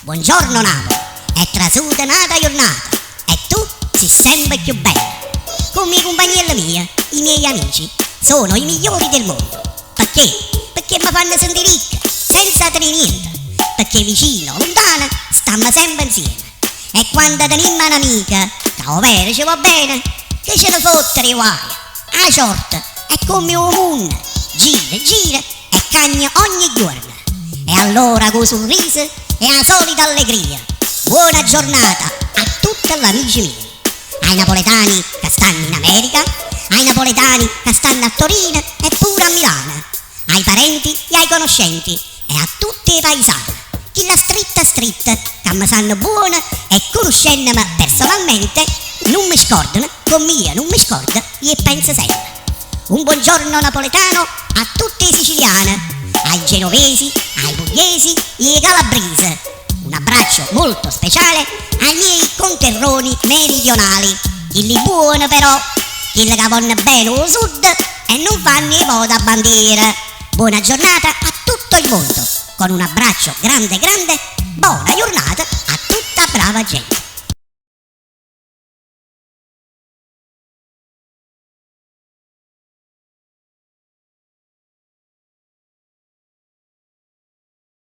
Buongiorno Napoli, è trasuta n'ata jurnata e tu si' sempe cchiù bella. Comme 'e cumpagnielle mie, i miei amici, sono i migliori del mondo. Pecché? Pecché me fanno sentì ricca, senza tenè niente. Pecché vicino o luntano stammo sempe 'nzieme. E quando tenimmo n'amica, ca 'o vero ce vo' bene, che ce ne fotte d' 'e guaje? 'A ciorta è comme 'o munno, gira, gira e cagna ogni juorno. E allora cu 'o sorriso e 'a solita allegria, buona giornata a tutti l'amici miei. Ai napoletani che stanno in America, ai napoletani che stanno a Torino e pure a Milano, ai parenti e ai conoscenti e a tutti i paesani, chille stritta stritta che mi sanno buono e conoscendomi personalmente nun me scordano come io nun me scordo e penso sempre. Un buongiorno napoletano a tutti i siciliani, ai genovesi, ai pugliesi e ai calabresi. Un abbraccio molto speciale ai miei conterroni meridionali, chilli buoni però, chilli che vonno bene 'o sud e nun fanno 'e votabandiera. Buona giornata a tutto il mondo, con un abbraccio grande grande, buona giornata a tutta brava gente.